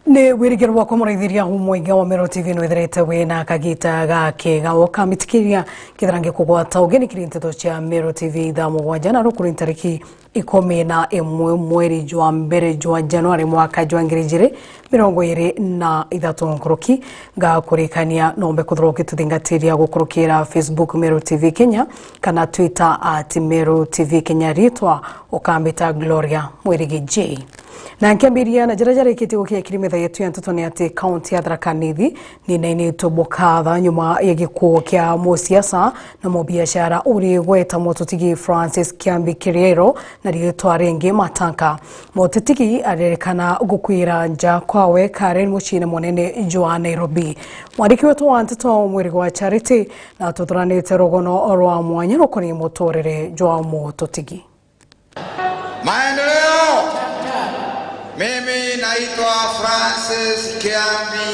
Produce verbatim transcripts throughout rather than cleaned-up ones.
Ni wirigiro bwakwa muraithiria umwingi wa Meru T V nwithirite wina kagita gakega ukamitikiria kethira ngikugwata ugeni kiri nteto cia Meru T V thaa mugwanja na rukuri ntariki ikumi na imwe mweri jwa mbere jwa Januari mwaka jwa ngiri ijiri mirongo iri na ithatu nkuruki. Ngakurikania nombe kuthirwa ukituthingatiria gukurukira Facebook Meru T V Kenya kana Twitter at Meru T V Kenya, ritwa ukambita Gloria Mwirigi J. Na nkiambiria na jaria jarikitie gukinya kiri metha yetu ya nteto ni ati kaunti ya Tharaka Nithi ninainitwe bukatha nyuma ya gikuo kia musiasa na mubiashara uri gweta mututigi Francis Kiambi Kiriero na riitwa ringi Matanka. Mututigi arerekana gukwira nja kwawe Karen muciine munene jwa Nairobi. Mwandiki wetu wa nteto Mwirigwa Charity na tuthuranite rugono rwa mwanya rukonie muturire jwa mututigi. Maendeleo. Mimi naitwa Francis Kiambi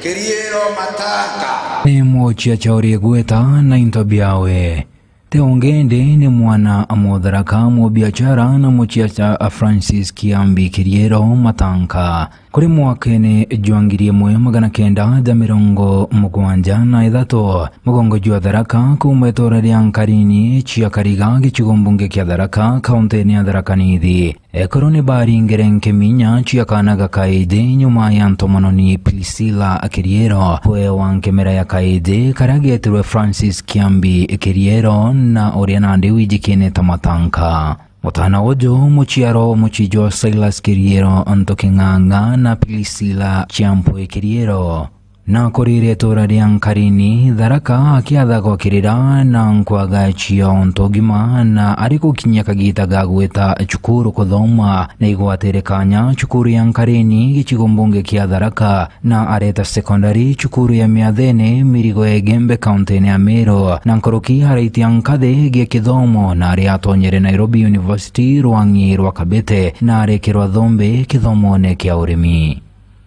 Kiriero Matanga. Ni muciaca uri gweta na into biawe. Ti ungi indi ni mwana a Mutharaka, mubiachara na muciaca a Francis Kiambi Kiriero Matanga. Kuri mwakene jwa ngiri imwe magana kenda ja mirongo mugwanja na ithatu, mugongo jwa Tharaka kuuma itura ria Nkarini cia Kariga, gicigo mbunge kia Tharaka, kauntini ya Tharaka Nithi, ekuru ni baringire nkiminya cia kaana ga kaiji nyuma ya ntomononi Priscilla Kiriero kwewa nkimera ya kaiji karia getirwe Francis Kiambi Kiriero na uria nandi wijikine ta Matanka. Mutana uju muciaro mucii jwa Silas Kiriero Ntuking'ang'a na Priscilla Chiampwe Kiriero. Na kurire itura ria Nkarini, Tharaka akiatha gwakirira na nkwaga cia untu ugima, na ari gukinyia kagita ga gwita cukuru kuthoma, na igwatire kanya cukuru ya Nkarini, gicigo mbunge kia Tharaka, na areta secondary cukuru ya Miathene, Mirigo ya Igembe, kauntini ya Meru, na nkuruki araitia nkathi gia kithomo, na aria atonyere Nairobi University rwang'i rwa Kabete, na arekirwa thombe kithomone kia urimi.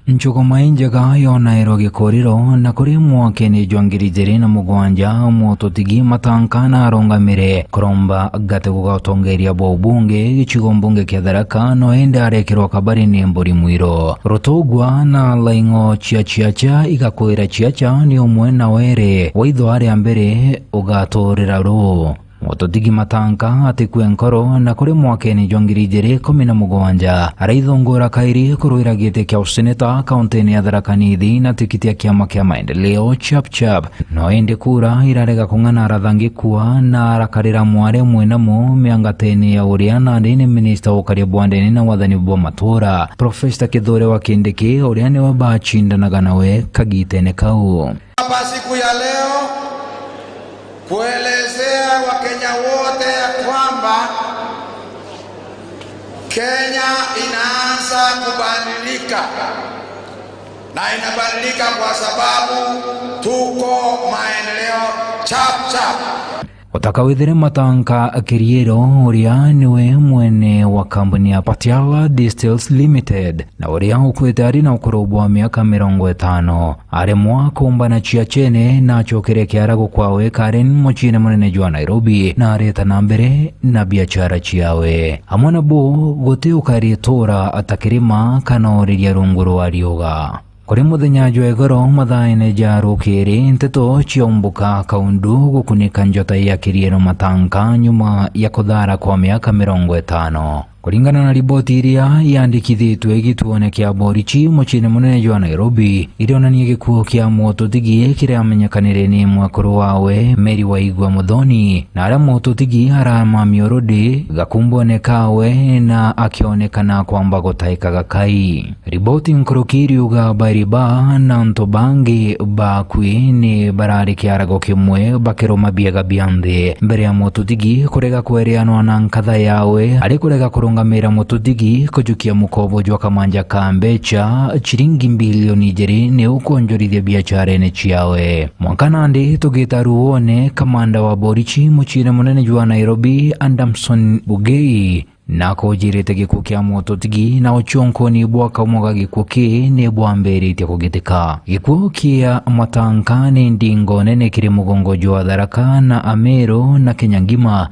Nchuguma injega yonairwa gikuriro, na kuri mwakene jwa ngiri ijiri na mugwanja, mututigi Matanka na arungamire kuromba gati gugatongeria bwa ubunge gicigo mbunge kia Tharaka, no indi arekirwa kabari ni mburi mwiro. Rutugwa na laing'o cia ciaca igakwira ciaca ni umwe na were, waitho aria mbere ugaturira ruu. Mututigi Matanka atikue nkoro, na kuri mwakene jwa ngiri ijiri ikumi na mugwanja, araithungura kairi kurwira giti kia useneta kauntini ya Tharaka Nithi na tikiti ya kiama kia Maendeleo Chap Chap. No indi kura irarega kung'ana, arathangikua na arakarira mware mwenamu miangatene ya uria nandi ni minista wa ukaria bwa ndene na wathani bwa matura, Professor Kithure wa Kindiki, uria niwe bacindanaga nawe kagitene kau. Hapa siku ya leo kuelezea Wakenya wote ya kwamba Kenya inaanza kubadilika, na inabadilika kwa sababu tuko maendeleo chap chap. Utakawithire Matanka Kiriero, uria niwe mwene wa kambuni ya Patiala Distils Limited, na uria ukwite ari na ukuru bwa miaka mirongo itano. Aremwa kumbana ciacene na acokere kiarago kwawe Karen, muciine munene jwa Nairobi, na areta na mbere na biachara ciawe. Amwe nabo guti ukari itura ta kirima kana uriria rungu rwa riuga. Kuri muthenya jwa igoro, mathaene ja rukiri, nteto ciaumbuka kaundu gukunika njota ya Kiriero Matanka nyuma ya kuthara kwa miaka mirongo itano. Kuringana na riboti iria yandikithitwe gituone kia borichi muciine munene jwa Nairobi, irionania gikuo kia mututigi kiriamenyekanire ni mwekuru wawe Mary Waigua Muthoni, na aria mututigi aramamia urudi gakumbone kawe na akionekana kwamba gutaika gakai. Riboti nkuruki iriuga bairi ba na antu bangi bakui ni barari kiarago kimwe bakiruma biega bia nthi mbere ya mututigi kurega kwereanwa na nkatha yawe ari kurega kurungamira mututigi kujukia mukobo jwa kamanja ka mbecha chiringi mbilioni ijiri ni ukwonjorithia biacharene ciawe. Mwanka nandi tugita ruone, kamanda wa borichi muciine munene jwa Nairobi, Adamson Bugei, na akujirite gikuo kia mututigi na uchonkoni bwa kaumwe ga gikuo ki ni bwambiritie kugitika. Gikuo kia Matanka ni ndingo nene kiri mugongo jwa Tharaka na Ameru na Kenya ngima,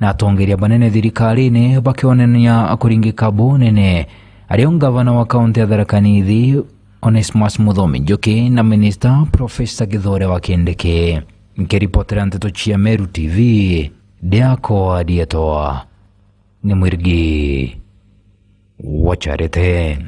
na atongeria banene thirikarine bakionania kuringika bunene, ario ngavana wa kaunti ya Tharaka Nithi Onesmus Muthomi Njuki na minista Professor Kithure wa Kindiki. Nkiripotera nteto cia Meru T V, ndiakwa ndietwa ni Mwirigi wa Charity.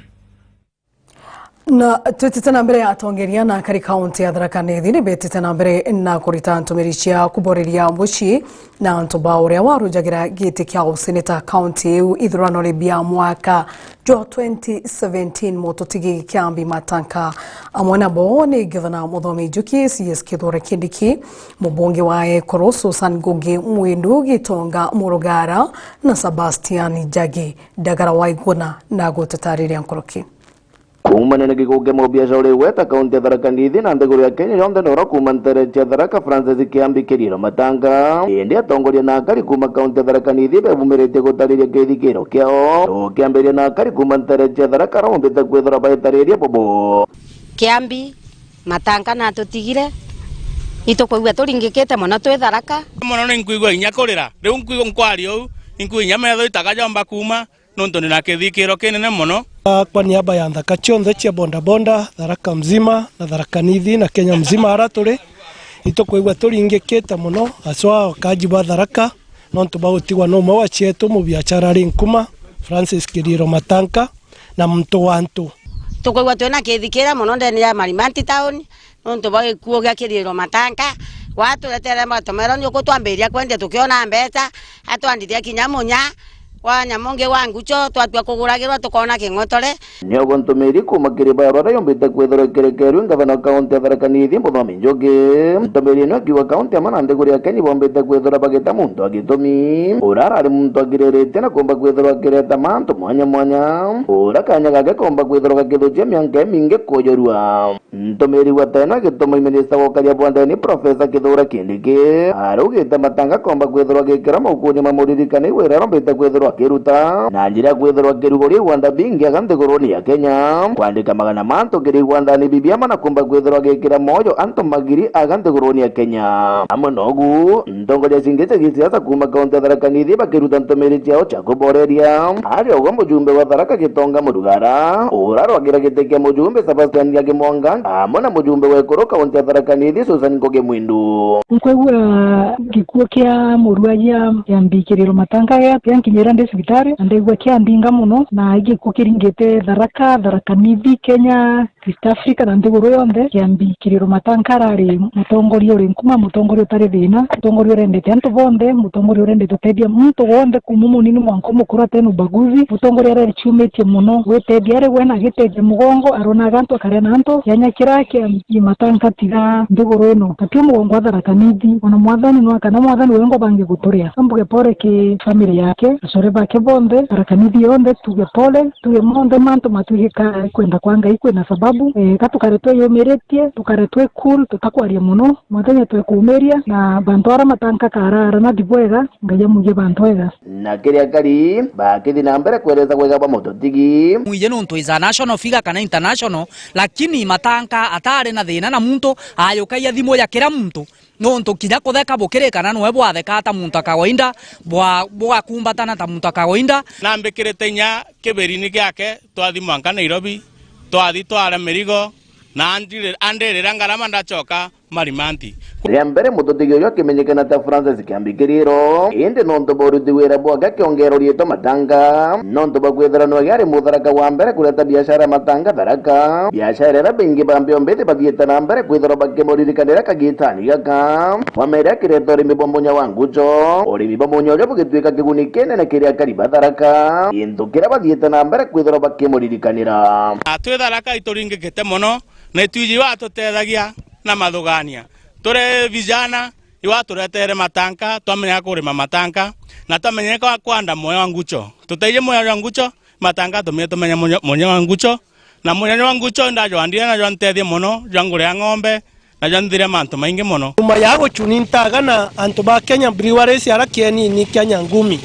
Na twitite na mbere, atongeria na akari kaunti ya Tharaka Nithi ni betite na mbere na kurita ntumiri cia kuboreria mucii na antu ba uria warujagira giti kia useneta kaunti iu ithurano ri bia mwaka jwa twenty seventeen, mututigi Kiambi Matanka. Amwe nabo ni Gavana Muthomi Njuki, C S Kithure Kindiki, mubunge wa Ekuru Susan Ngugi, Mwindu Gitonga Murugara na Sebastian Njagi. Ndagara Waiguna na gututariria nkuruki. Kuumania na gikuo kia mubiashara uriweta kaunti ya Tharaka Nithi na nthiguru ya Kenya yonthe, noro kuuma ntere cia Tharaka Francis Kiambi Kiriro Matanga. Indi atongoria na akari kuuma kaunti ya Tharaka Nithi bebumiritie gutariria kithikiro kiao. Tukiambiria na akari kuuma ntere cia Tharaka, aria umbite kwithirwa baitariria bobo. Kiambi Matanga natutigire, itukwigua turingikite mono twi Tharaka. Mono ni nkwigua inya kurira. Riu nkwigua nkwaria uu, nkwigua inya metho itaga jomba kuuma, nontu ndi na kithikiro kinene mono. Kwa niaba ya nthaka cionthe cia bodaboda, Tharaka mzima na Tharaka Nithi na Kenya mzima aria turi, itukwigua turingikite mono, aswa wakaji ba Tharaka, nontu bwa gutigwa na umwe wa cietu mubiachara ari nkuma, Francis Kiriro Matanka, na muntu wa antu. Tukwigua twina kithikiro mono ndene ya Marimanti town, nontu bwa gikuo gia Kiriro Matanka. Gwaturetere matomero ni uku twambiria kwendia tukiona mbeca, atwandithia kinya munya wa nyamu ngi wa ngucho, twatua kuguragirwa tukoona king'otore. Niogo ntumiri kuuma kiri barua aria yumbite kwithirwa ikirekerue ngavana wa kaunti ya Tharaka Nithi Muthomi Njuki. Ntumiri ino ikiuga kaunti amwe na nthiguru ya Kenya bombite kwithirwa bagita muntu wa gitumi, uria arari muntu agiriritie na kuumba kwithirwa akireta mantu mwanya mwanya, uria kanya gake koomba kwithirwa gakithukia mianka imingi kujurua. Ntumiri wa tene agituma minista wa ukaria bwa ndene Professor Kithure Kindiki araugite Matanga koomba kwithirwa agikira maukuni ma muririkani wira arombite kwithirwa akiruta na njira ya kwithirwa akirugura igwanda bingi aga nthiguruni ya Kenya, kwandika magana ma antu kiri igwandani bibiama na kuumba kwithirwa agikira moyo antu magiri aga nthiguruni ya Kenya. Amwe nogu, ntongoria cingi cia gisiasa kuuma kaunti ya Tharaka Nithi bakiruta ntumiri ciao cia kuboreria. Ari ogwo mujumbe wa Tharaka Gitonga Murugara, uria arwagira giti kia mujumbe Sebastian Njagi Mwanga, amwe na mujumbe wa Ekuru kaunti ya Tharaka Nithi Susan Ngugi Mwindu. Nkwigua gikuo kia murwaria Kiambi Kiriro Matanga gia, giankinyira ndi cibitari, na ndaigua kiandinga mono, na gikuo kiringite Tharaka, Tharaka Nithi, Kenya, East Africa na nthiguru yonthe. Kiambi Kiriro Matanga arari mutongoria uri nkuma, mutongoria utari thina, mutongoria urendete antu bonthe, mutongoria urendete utethia muntu wonthe, kuuma munini mwanka umukuru, atena ubaguzi. Mutongoria arari ciumitie mono gwitethia ari we na agitethia mugongo, aronaga antu, akaria na antu. Kianya kiria Kiambi Matanga tiga nthiguru ino, na tio mugongo wa Tharaka Nithi. Ona mwathani no akana mwathani wengwa bangi guturia. Mbuge pole ki family yake, acore bake bonthe, Tharaka Nithi yonthe, tuge pole. Tuge monthe mantu matwikika kwenda kwa Ngai kwina sababu. Eh, ka tukare twiyumiritie, tukare twi cool, tutakwaria mono. Mwathani atwekuumiria, na bantu ara Matanga karara nathi bwega, Ngai amugie bantu ega. Na kiri akari bakithi na mbere kwereza bwega bwa mututigi. Mwije nontu is a national figure kana international, lakini Matanga atari na thina na muntu, ayukagia thimu ya kira muntu. Nontu kinya kutheka bukirikana, noe bwathekaa ta muntu a kawaida, bwa-, bugakumbatana ta muntu a kawaida. Nambikirite inya kibirini giake, twathi mwanka Nairobi, twathi twara mirigo, na andiri-, andirira ngarama ndacoka, marimanti. Ria mbere mututigi uyu akimenyekana ta Francis Kiambi Kiriro, indi nontu bwa uruti wira bwake akiongera uriitwa Matanga, nontu bwa kwithirwa nwe ari mutharaka wa mbere kureta biashara ya Matanga Tharaka, biashara iria baingi ba mbio mbithi bathiite na mbere kwithirwa bakimuririkanira kagitani gaka. Family akireta urimi bwa munya wa ngucho, urimi bwa munya uria bugituika kiguni kinene kiri akari ba Tharaka, gintu kiria bathiite na mbere kwithirwa bakimuririkanira. Na twi Tharaka ituringikite mono, na itwiji iwe atutethagia na mathugania. Turi vijana, iwe aturetere Matanga, twamenya kurima Matanga, na twamenye kwa kwanda munya wa ngucho. Tuteithie munya wa ngucho, Matanga atumie tumenye munya, munya wa ngucho, na munya wa ngucho ndajwandire na jwantethie mono, jwa ngure ya ng'ombe, na jwanthire mantu maingi mono. Nyuma ya gucuni ntaga na antu ba Kenya Breweries ara kienini kia Nyangumi,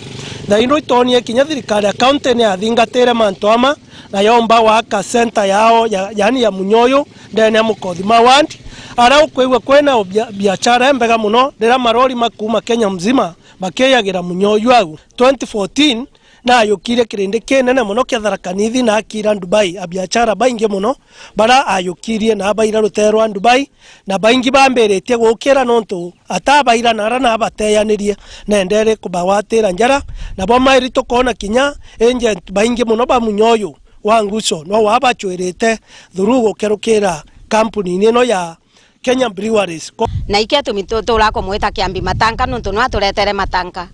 thaino itonie kinya thirikari ya kaunti ni yathingatire mantu ama, na yomba gwaka center yao ya, yani ya munya uyu ndene ya Mukothima ward, ara ukwigua kwina bia-, biashara imbega mono, riria marori makuuma Kenya mzima makiyagira munya uyu au. Twenty fourteen, na ayukirie kirindi kinene mono kia Tharaka Nithi na akira Dubai, abiashara baingi mono bara ayukirie na abaira rutere rwa Dubai, na baingi bambiritie gukira nontu atabaira na ara na abateyanirie, na endere kubawatira njara. Nabo mairi tukona kinya agent baingi mono ba munya uyu wa ngucho no wabachwirite through gukerukira kampuni-ini ino ya Kenya Breweries. Ko- Na ikio tumi tu-, turakumwita Kiambi Matanga nontu nwe aturetere Matanga.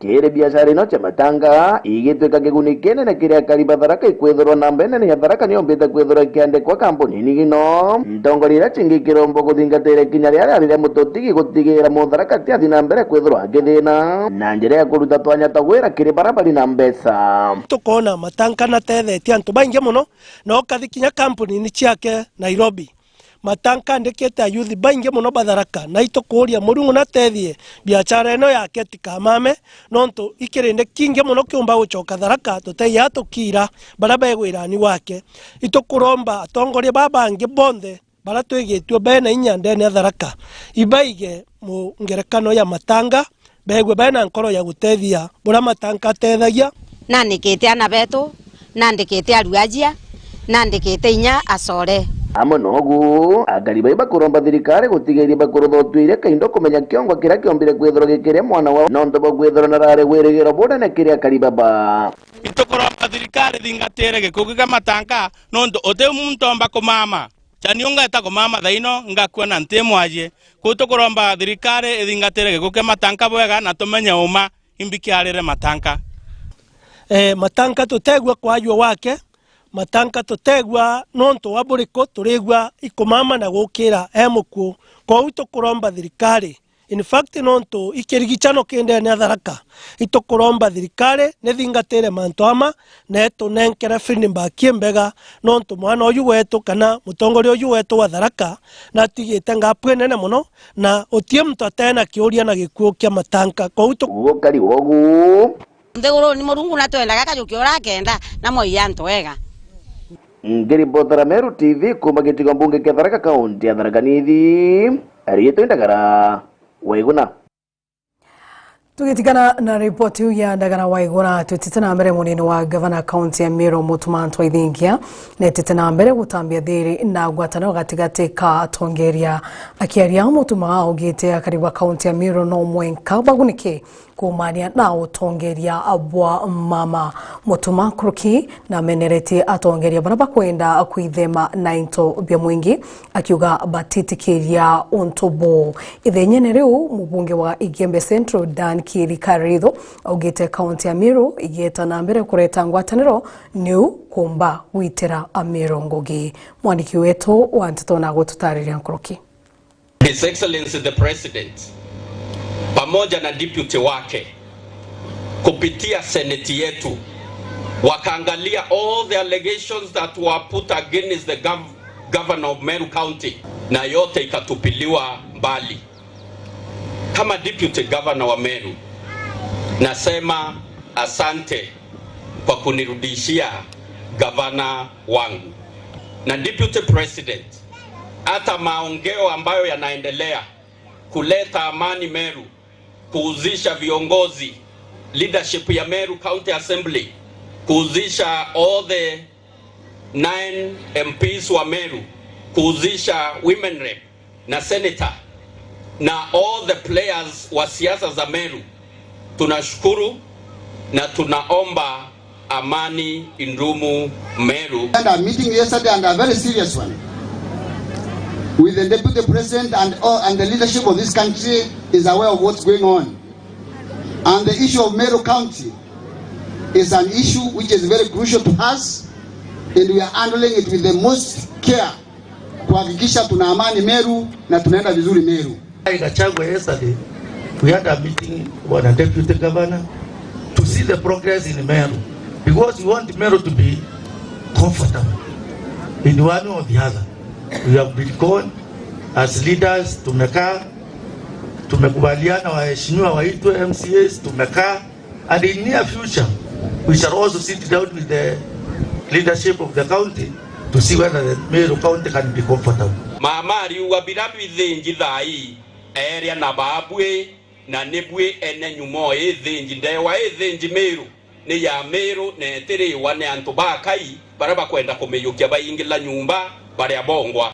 Kiri biashara ino cia Matanga, igitwika kiguni kinene kiri akari ba Tharaka ikwithirwa namba inene ya Tharaka niyombite kwithirwa ikiandikwa kampuni-ini ino. Ntongoria iria cingi ikiromba kuthingatira ikinya riria riari ria mututigi gutigira Mutharaka atiathi na mbere kwithirwa akithina na njira ya kuruta twanya twa wira kiri bara bari na mbeca. Tukona Matanga natethetie antu baingi mono, na ukathi kinya kampuni-ini ciake Nairobi. Matanga andikite ayuthi baingi mono ba Tharaka, na itukuria Murungu natethie biashara ino yake tikamame, nontu ikirindi kingi mono kiumba gucoka Tharaka, tuteyia tukira bara begwirani gwake. Itukuromba atongoria baba bangi bonthe bara twigitue bena inya ndene ya Tharaka, ibaige mu ngerekano ya Matanga, begue bena nkoro ya gutethia buria Matanga atethagia. Nandikite ana betu, nandikite aruajia, nandikite inya acore. Amwe nogu, akari bai bakuromba thirikari gutigeria bakurutha utuire kaindo kumenya kiongo kiria kiombire kwithirwa gikiria mwana wao, nontu bwa kwithirwa na rari wirigiro bunene kiri akari baba. Itukuromba thirikari thingatire gikuki kia Matanga, nontu uti muntu omba kumama. Chani ungeta kumama thaino ngakua na nti mwajie. Kuu tukuromba thirikari ithingatire gikuki kia Matanga bwega na tumenye uma imbi kiarire Matanga. Eh, Matanga tutegua kwajua gwake, Matanga tutegua nontu wa buriku, turigua ikumama na gukira e mukuu. Kwou tukuromba thirikari, in fact, nontu ikirigicano ki ndene ya Tharaka, itukuromba thirikari nithingatire mantu ama na itunenkere feedback imbega, nontu mwana uyu wetu kana mutongoria uyu wetu wa Tharaka natigite ngapu inene mono, na utie muntu atena kiuria na gikuu kia Matanga. Kwou tu- Gukari wogu. Nthiguruni Murungu natwendaga kajuki uria akenda na moi antu ega. Ngiripotera Meru T V kuuma gicigo mbunge kia Tharaka, kaunti ya Tharaka Nithi, riitwa Ndagara Waiguna. Tugitigana na ripoti iu ya Ndagara Waiguna, twitite na mbere, munini wa gavana kaunti ya Meru Mutuma Ntwaithingia netite na mbere gutambia thiri na ngwataniro gatigati ka atongeria. Akiaria, Mutuma augite akari ba kaunti ya Meru no mwenka bagunike kuumania na utongeria bwa mama. Mutuma nkuruki nameneretie atongeria baria bakwenda kwithema na into bia mwingi, akiuga batitikiria untu buu. Ithenyene riu, mubunge wa Igembe Central, Dan Kiri Karitho, augite kaunti ya Meru igieta na mbere kureta ngwataniro niu kumba gwitira Ameru ngugi. Mwandiki wetu wa nteto na gututariria nkuruki. His Excellency the President pamoja na deputy wake kupitia seneti yetu wakaangalia all the allegations that were put against the gov governor of Meru County, na yote ikatupiliwa mbali. Kama deputy governor wa Meru, nasema asante kwa kunirudishia gavana wangu. Na deputy president, hata maongeo ambayo yanaendelea kuleta amani Meru, kuhusisha viongozi, leadership ya Meru County Assembly, kuhusisha all the nine M Ps wa Meru, kuhusisha women rep, na senator na all the players wa siasa za Meru, tunashukuru na tunaomba amani idumu Meru. And a meeting yesterday and a very serious one with the deputy president and all, and the leadership of this country is aware of what's going on. And the issue of Meru County is an issue which is very crucial to us, and we are handling it with the most care kuhakikisha tuna amani Meru na tunaenda vizuri Meru. Gachagua yesterday, we had a meeting with the deputy governor to see the progress in Meru, because we want Meru to be comfortable in one or the other. We have been gone as leaders, tumekaa, tumekubaliana waheshimiwa waitwe M C As, tumekaa. And in near future, we shall also sit down with the leadership of the county to see whether the Meru County can be comfortable. Mama ariuga, bira bithinji thaa ii, eeria na baabui, na ni bui ene nyuma o ithinji. Ndewa ithinji Meru ni ya Meru, na itiriwa ni antu ba Kai baria bakwenda kumiyukia baingila nyumba baria bongwa.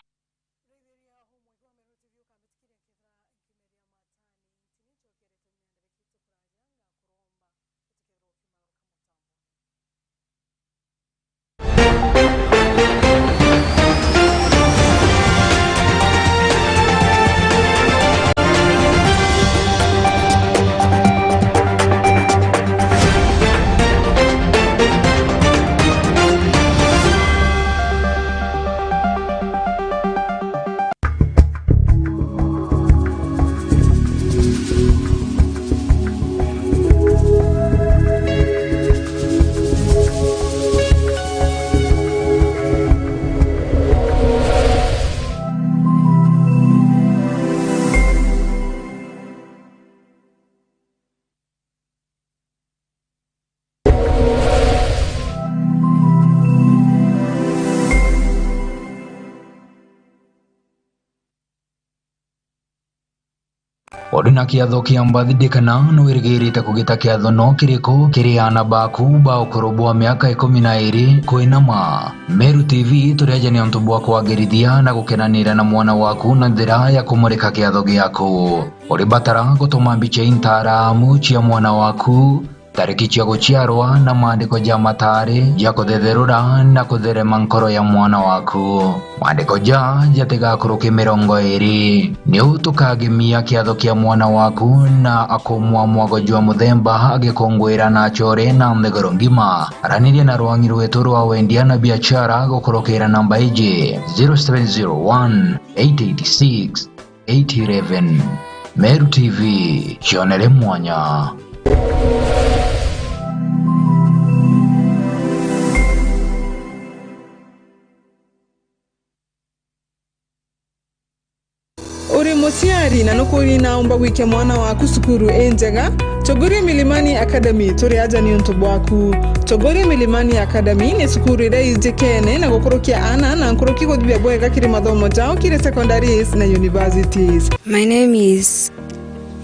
Uri na kiatho kia mbathide kana nwirigirite kugita kiatho no kiriku kiri aana baku ba ukuru bwa miaka ikumi na iiri kwinama? Meru T V turi aja ni untu bwa kwagirithia na gukenanira na mwana waku na njira ya kumurika kiatho giaku. Uribatara gutuma mbicha intaramu cia mwana waku, tariki cia guciarwa na maandiko ja mataari ja kuthetherura na kutherema nkoro ya mwana waku. Maandiko ja jatigakuruke mirongo iiri. Niu tukagemia kiatho kia mwana waku na akumwa mwago jwa muthemba agikunguira na achore na nthiguru ngima. Araniria na rwangi rwetu rwa wendia na biachara gukurukira namba iji, zero seven zero one, eight eight six, eight eleven. Meru T V, cionere mwanya. Uri muciari na nukuri naumba gwikia mwana waku cukuru injega? Chogoria Milimani Academy turi aja ni untu bwaku. Chogoria Milimani Academy ni cukuru iria ijikene na gukurukia aana na nkuruki guthithia bwega kiri mathomo jao kiri secondaries na universities. My name is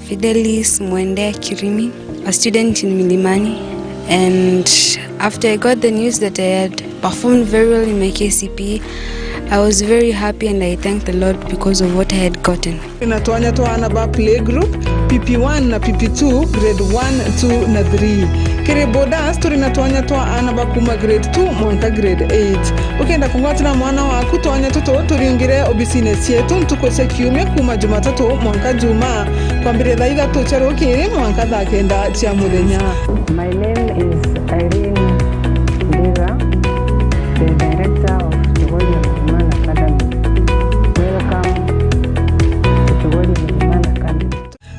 Fidelis Mwende Kirimi, a student in Milimani, and after I got the news that I had performed very well in my K C P E, I was very happy and I thanked the Lord because of what I had gotten. Twina twanya twa aana ba playgroup, P P one na P P two, grade one, two na three. Kiri boarders, turi na twanya twa aana ba kuma grade two mwanka grade eight. Ukenda kungwatira mwana waku twanya tutu, turiungire obisine cietu ntuku cia kiumia kuma Jumatatu mwanka Jumaa, kwambiria thaa ithatu cia rukiri mwanka thaa kenda cia muthenya. My name is Irene Ndira, the director of Chogoria Milimani Academy. Welcome to Chogoria Milimani Academy.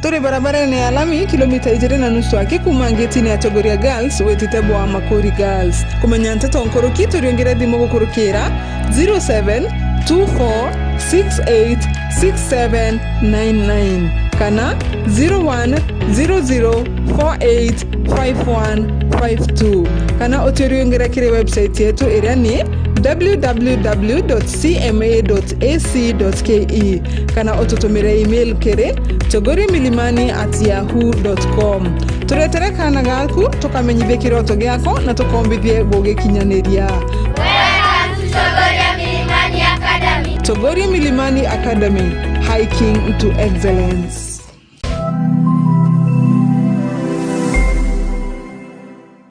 Turi barabarene ya lami, kilomita ijiri na nusu aki kuma ngetine ya Chogoria Girls, witite bwa Makuri Girls. Kumenya nteto nkuruki, turiungire thimu gukurukira zero seven two four six eight six seven nine nine kana zero one zero zero four eight five one five two, kana uturiungire kiri website yetu iria ni w w w dot c m a dot a c dot k e, kana ututumire email kiri chogoria milimani at yahoo dot com. Turetere kaana gaku, tukamenyithie kiroto giako na tukombithie gugikinyaniria. Welcome to Chogoria Milimani Academy. Chogoria Milimani Academy, Hiking to excellence.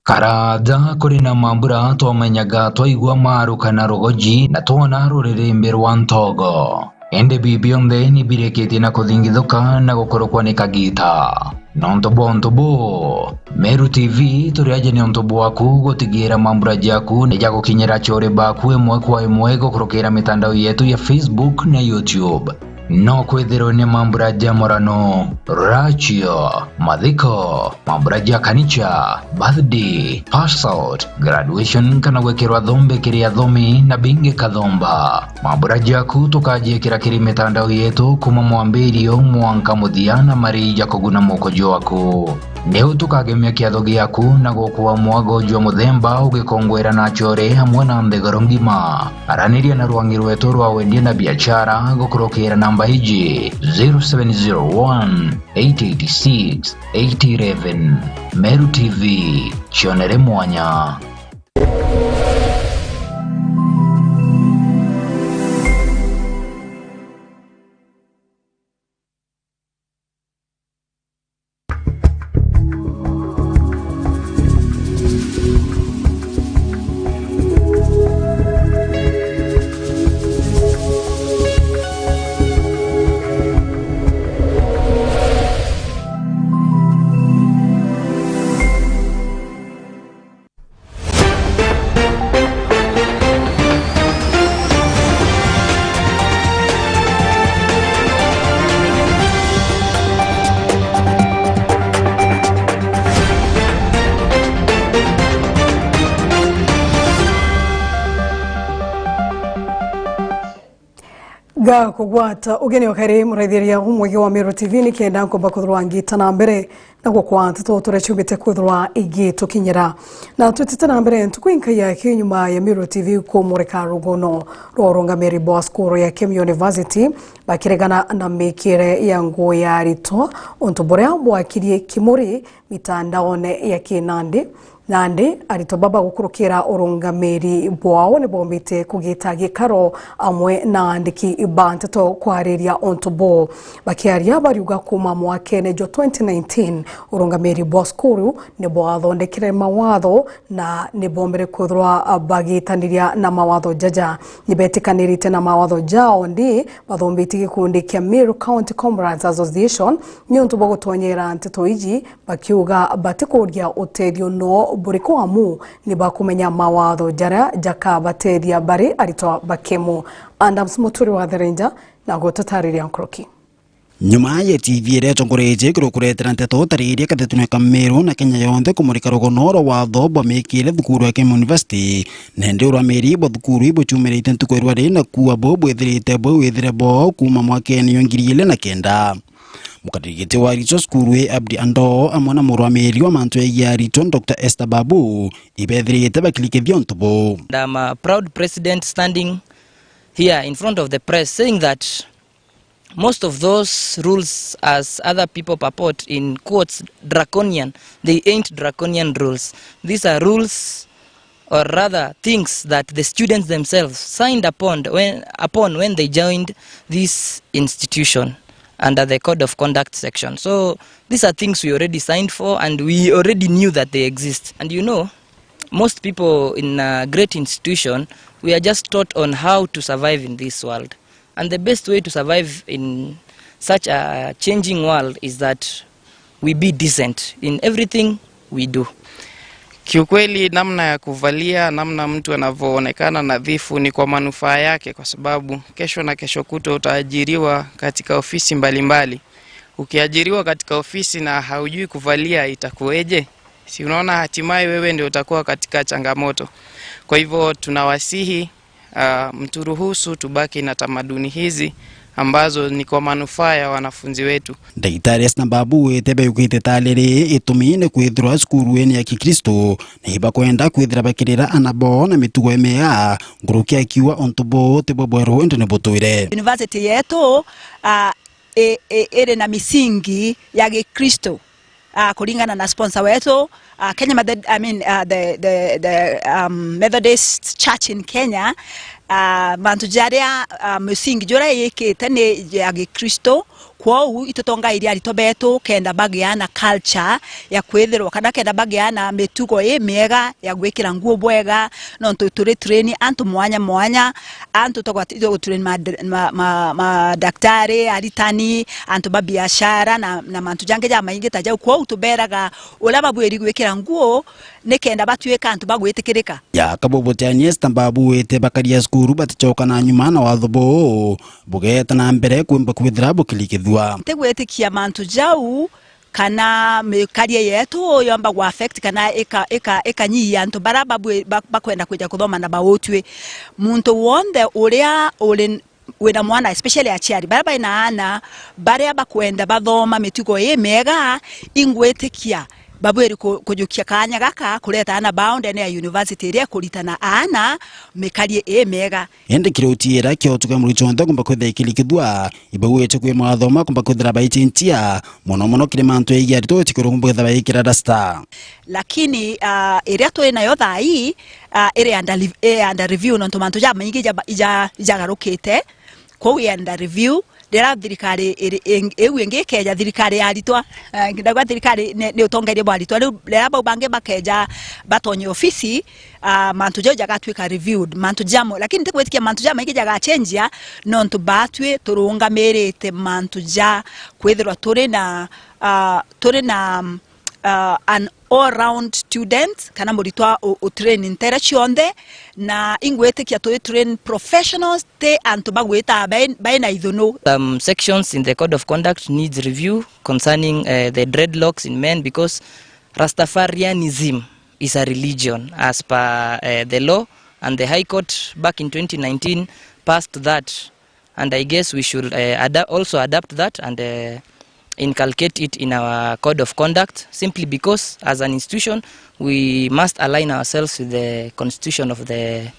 Karaja kuri na mambura twamenyaga twaigua maruka na rugoji na twona ruririmbi rwa ntogo. Indi bibi bionthe ni birikitie na kuthingithuka na gukurukwa ni kagita. Nontu bwa untu buu, Meru T V turi aja ni untu bwaku gutigira mambura jaku ni jagukinyira achore baku imwe kwa imwe gukurukira mitandao yetu ya Facebook na YouTube. No kwithirwe ni mambura ja murano, rachio, mathiko, mambura ja kanicha, birthday, pass out, graduation kana gwikirwa thombe kiri athomi na bingi kathomba. Mambura jaku tukajiikira kiri mitandao yetu kuma mwambirio mwanka muthia na mari ja kuguna muko jwaku. Niu tukagemia kiatho giaku na gukua mwago jwa muthemba ugikongwera na achore amwe na nthiguru ngima. Araniria na rwangi rwetu rwa wendia na biachara gukurukira namba iji: zero seven zero one, eight eight six, eight eleven. Meru T V, cionere mwanya. Gakugwata ugeni o kari muraithiria umwegi wa Meru T V, nikenda nkomba kwithirwa ngita na mbere na gukwa nteto turia ciumbite kwithirwa igitukinyira. Na twitite na mbere, ntuku inkai yaki nyuma ya Meru T V kumurika rugono rwa urungamiri bwa cukuru ya Kemi University, bakiregana na mikire ya nguo ya aritwa, untu buria bwakirie kimuri mitandaone ya kinandi. Nandi, aritwa baba gukurukira urungamiri bwao ni bombite kugita gikaro amwe na andiki ba nteto kwariria untu buu. Bakiaria bariuga kuma mwakene jwa twenty nineteen, urungamiri bwa cukuru ni bwathondekire mawatho na ni bombere kwithirwa bagitaniria na mawatho jaja. Ni betikanirite na mawatho jao ndi bathombitie gikundi kia Meru County Comrades Association ni untu bwa gutonyera nteto iji, bakiuga batikuria utethio no buriku amu ni bakumenya mawatho jaria jakabatethia bari aritwa ba Kemu. Adams Muturi wa Therenja na gututariria nkuruki. Nyuma ya T V iria itongoretie kiri kuretera nteto utariria kathetunwe ka Meru na Kenya yonthe kumurika rugono rwa watho bwa mikire thukuru ya Kemu University, nende uramiri bwa thukuru ibuchumirite ntuku irwari na kuua bo bwithirite bwithire bo kuma mwakene jwa ngiri ili na kenda. Mukaririgiti wa aritwa cukuru ii Abdi Ando amwe na murwamiri wa mantu jegie aritwa Doctor Esther Babu ibethirite bakirikithia untu buu. And I'm a proud president standing here in front of the press saying that most of those rules, as other people purport, in quotes, draconian, they ain't draconian rules. These are rules or rather things that the students themselves signed upon when, upon when they joined this institution under the code of conduct section. So these are things we already signed for and we already knew that they exist. And you know, most people in a great institution, we are just taught on how to survive in this world. And the best way to survive in such a changing world is that we be decent in everything we do. Kiukweli, namna ya kuvalia, namna mtu anavyoonekana nadhifu ni kwa manufaa yake, kwa sababu kesho na kesho kutwa utaajiriwa katika ofisi mbalimbali. Ukiajiriwa katika ofisi na haujui kuvalia, itakuweje? Si unaona, hatimaye wewe ndio utakuwa katika changamoto. Kwa hivyo tunawasihi, ah, mturuhusu tubaki na tamaduni hizi ambazo ni kwa manufaa ya wanafunzi wetu. Ndagitari Esther Babu wite beyukite ta riri itumi ni kwithirwa cukuru ii ni ya Kikristo, na ibakwenda kwithira bakirira ana bao na mitugo imea, nkuruki akiuga untu buu ti bwa bweru indi ni butwire. University yetu, ah, i-, i-, iri na misingi ya Gikristo. Ah, kuringana na sponsor wetu, ah, Kenya Method-, I mean, ah, the, the, the, um, Methodist Church in Kenya, Ah, mantu jaria, ah, misingi juria yikite ni ya Gikristo, kwou itutongairie aritwa betu kenda bagia na culture ya kwithirwa, kana kenda bagia na mitugo imiega ya gwikira nguo bwega, nontu turi train antu mwanya mwanya, antu tugwatithua gu train ma, ma, ma, madaktari, aritani, antu ba biashara na, na mantu jangi jamaingi ta jau. Kwou tuberaga uria babwiri gwikira nguo nikenda batuika antu ba gwitikirika. Ya kabubuti Aniesta Mbabu wite bakaria cukuru baticoka na nyuma na watho buu bugeeta na mbere kwimba kwithira bukirikithua. Ntigwitikia mantu jau kana mikarie yetu yomba gwa affect kana ika, ika, ikanyihia antu bara babwi-, ba-, bakwenda kwija kuthoma na bautwi. Muntu wonthe uria uri wina mwana, especially aciari baria baina aana baria bakwenda bathoma mitugo imiega, ingwitikia babwiri ku-, kujukia kaanya gaka kureta aana bao ndene ya university iria ikuritana aana mikarie imiega. Indi kiri utiira kiotu kia murutwo wonthe kumba kwithira ikirikithua, ibauite kwi mawatho ma kumba kwithira baicinchia, mono mono kiri mantu yaigia aritwa utikuru kumba kwithira baikira rasta. Lakini, ah, iria twi nayo thaa ii, ah, iri under, iri under review, nontu mantu jamaingi ija-, ija-, ijagarukite. Kwou i under review. Riria thirikari iri, ing-, iu ingi ikeja, thirikari ya aritwa, ah, ndauga thirikari ni, ni utongeria bwa aritwa. Riu riria bau bangi bakeja batonye ofisi, ah, mantu jau jagatwika reviewed, mantu jamo. Lakini ntigwitikia mantu jamaingi jagachenjia, nontu batwi turungamirite mantu ja kwithirwa turi na, ah, turi na, uh, an all round student, kana muritwa u, u train ntere cionthe, na ingwitikia twi train professionals, ti antu bagwita bai, bai na ithunu. Some sections in the code of conduct needs review concerning, uh, the dreadlocks in men, because Rastafarianism is a religion as per, uh, the law, and the High Court back in twenty nineteen passed that. And I guess we should, uh, ada-, also adapt that and, uh, inculcate it in our code of conduct, simply because as an institution we must align ourselves with the constitution of the,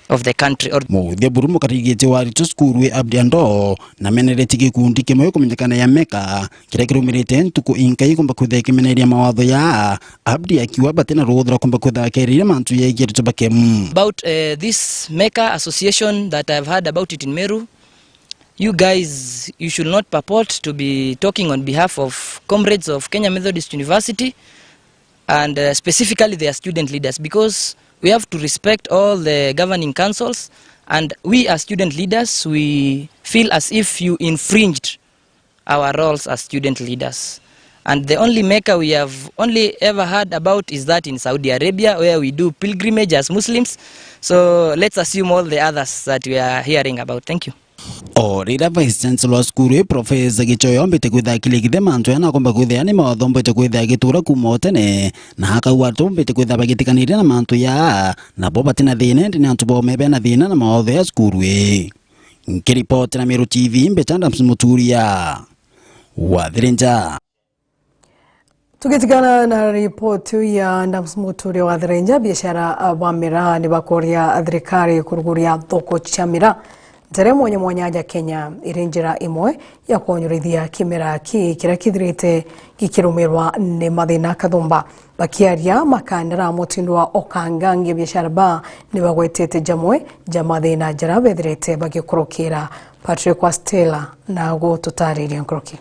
of the country. Or Muthia buru mukarigite wa aritwa cukuru wi Abdi Ando na meneretie gikundi kimwe kumenyekana ya Meka kiria kirumirite ntuku inkai kumba kwithira kimeneria mawatho ya Abdi akiuga bati na ruuthi rwa kumba kwithira bakerire mantu yegie aritwa ba K M U. About, uh, this Meka association that I've heard about it in Meru, you guys, you should not purport to be talking on behalf of comrades of Kenya Methodist University and, uh, specifically their student leaders, because we have to respect all the governing councils, and we as student leaders, we feel as if you infringed our roles as student leaders. And the only Mecca we have only ever heard about is that in Saudi Arabia, where we do pilgrimage as Muslims. So let's assume all the others that we are hearing about. Thank you. O riria Vice Chancellor wa cukuru ii, Professor Gichoyo, ombite kwithira akirikithia mantu aya na akomba kwithira ni mawatho ombite kwithira agitura kuuma o tene, na akauga atombite kwithira bagitikaniria na mantu ya, nabo batina thina, indi ni antu bome bena thina na mawatho ya cukuru ii. Nkiripotera Meru T V, mbita Adams Muturia wa Thirinja. Tugitigana na ripoti iu ya Adams Muturia wa Thirinja, biashara ba miraa ni bakoria thirikari kuruguria thoko cia miraa ntere mwanya mwanya ja Kenya iri njira imwe ya kwonjorithia kimera ki kiria kithirite gikirumirwa ni mathina kathumba. Bakiaria makandara mutindo wa Okangangi, biashara ba ni bagwetete jamwe ja mathina jaria bethirite bagikurukira. Patrick Wastela na gututariria nkuruki.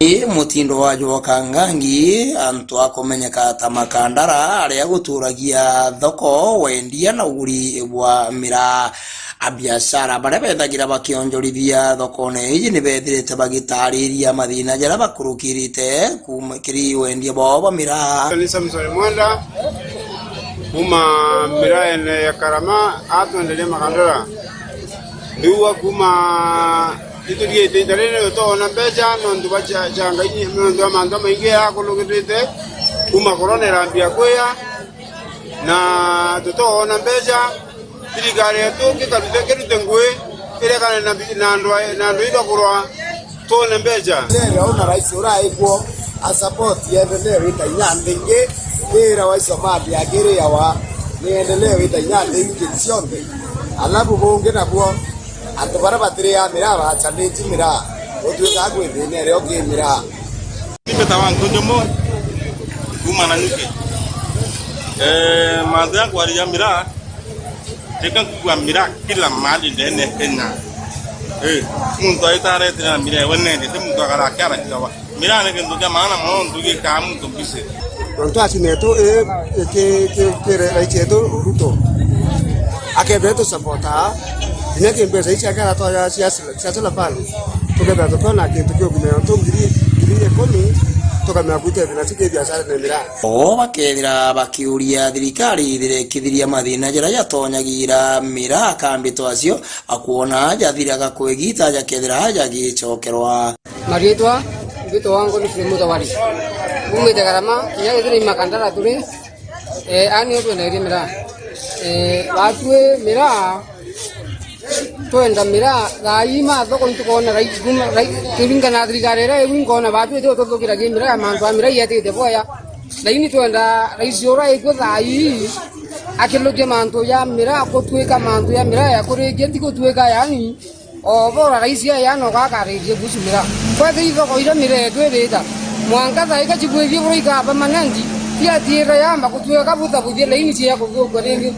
Ii mutindo wa Okangangi, antu akumenyeka ta makandara aria guturagia thoko, wendia na uguri bwa miraa. Abiashara baria bethagira bakionjorithia thokone iji ni bethirite bagitariria mathina jaria bakurukirite kuuma kiri wendia bwao bwa miraa. Ni Samson Mwenda, kuuma miraene ya Karama, atwenderia makandara. Ndiuga kuuma ituriite ita riri tutoona mbeca nontu bwa cha-, changa inyi-, nontu bwa mantu jamaingi jakurukirite kuuma korona irambia kwia, na tutoona mbeca. Thirikari yetu kikarute, kirute ngui irekane na bi-, na andu a-, na andu ibakurwa. Tuone mbeca. Leo na rais uraikwo a support yendelee wita inya nthi ingi, ira wa Somali akiriawa ni endelee wita inya nthi ingi cionthe. Alafu bungi nabuo, antu baria batiriaa miraa bacanitie miraa, utwikaga kwi thina iria uki miraa. Ni mbetawa Nkujumo, kuuma Nanyuki. Eh, mantu ya kwariria miraa, Reka kugua miraa kila mahali ndene ya Kenya. Eh, muntu aitaretera miraa ewe nende, ti muntu akarakiara kitawa. Miraa ni kintu kia maana mono, nontu gikaa muntu busy. Nontu aci netu, eh, eh, ki, ki, ki rais yetu Ruto. Akethira tu supporta, kinya ki mbeca ici akera toya cia, cia solar pale. Tukethira tukiona kintu kia ugima nontu ngiri, ngiri ikumi, tukamenya gwitethia nacio ki biashara na miraa. O bakethira bakiuria thirikari ithire ikithiria mathina jaria jatonyagira miraa kambi twacio, akwona jathiraga kwa igita jakethira jagicokerwa. Mariitwa, mbitwa wangu ni Muthawari. Umite Garama, kinya githire imakandara turi, eh, ani utwenderie miraa. Eh, batwi miraa, twenda miraa, thaa ii ma thoko ntukoona rais, kuma rais, kiringana na thirikari iria iu nkoona batwi itio tuthukiragia miraa, mantu a miraa ietite bwega. Lakini twenda rais uria ikwo thaa ii, akilukia mantu ja miraa, gutwika mantu ja miraa ya kurikia, ti gutwika yani, o bora rais aya no gakaririe kuhusu miraa. Kwethira ithoko iria miraa yetu ithita, mwanka thaa ika cibwithie bura ikaa permanent, ciatiira yamba gutwika buthabuthia laini cia kuthuukua ringi.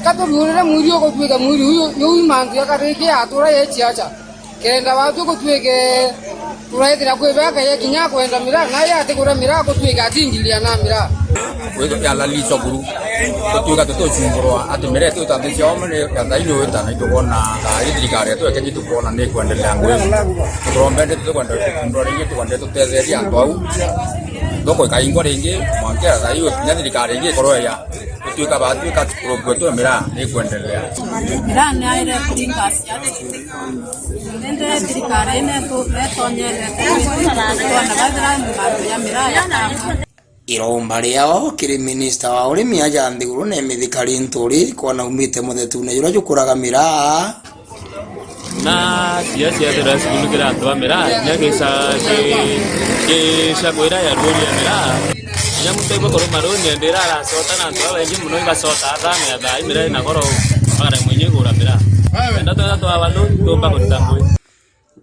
Ka turiurire mwiri ugutwika mwiri uyu, yuu mantu ya kariki atura ye ciaca. Kenda watu gutwike turaithira kwi beka ye kinya kwenda miraa, na ye atigura miraa gutwika atingiria na miraa. Kwithwa ya lali cukuru, gutwika tutucumburwa ati miraa itu ta nthi cia omre ya thaini wita na itugona thaa ii thirikari yetu ekenyi tukona ni kwendelea ngwi. Turombende tukwenda kukundwa ringi, tukwenda tutetheria antu au. Thoko ikaingwa ringi, mwanka thaa ii kinya thirikari ingi ikorwe ya gutwika batwika tukurukue tu miraa ni kwendelea. Miraa ni aire kuringa siasa. Indi thirikari ine tu-, netonyerete, twona bathira mantu ya miraa ya kamba. Iromba riao kiri minista wa urimi aja nthiguru na mithikari Nturi kwona umite muthetune juria jukuraga miraa. Na cia ciethirwa cikunikira antu a miraa, kinya gica-, gi-, gica kwira ya ruuria miraa. Kinya muntu aigua kuruma ruuni, ende ira aracota na antu babaingi mono ibacota athame athaa imira ina goro, bakaremwa inya igura miraa. Enda twega twaba ruuni, tumba kurita ngui.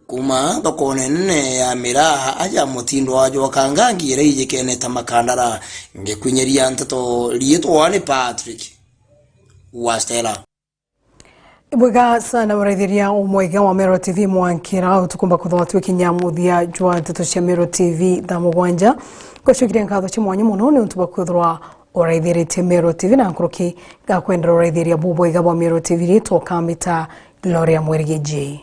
Kuma thokone nene ya miraa aja mutindo wa jwa kangangi iria ijikene ta makandara. Ngikwinyeria nteto riitwa ni Patrick wa Stella. Ibwega sana muraithiria umwega wa Meru T V mwankira utukumba kuthwa twikinya muthia jwa nteto cia Meru T V thaa mugwanja. Ngwacokire nkatho cia mwanya mono ni untu bwa kwithirwa uraithiritie Meru T V na nkuruki ngakwendera uraithiria bubwega bwa Meru T V riitwa ukamita Gloria Mwerigiji.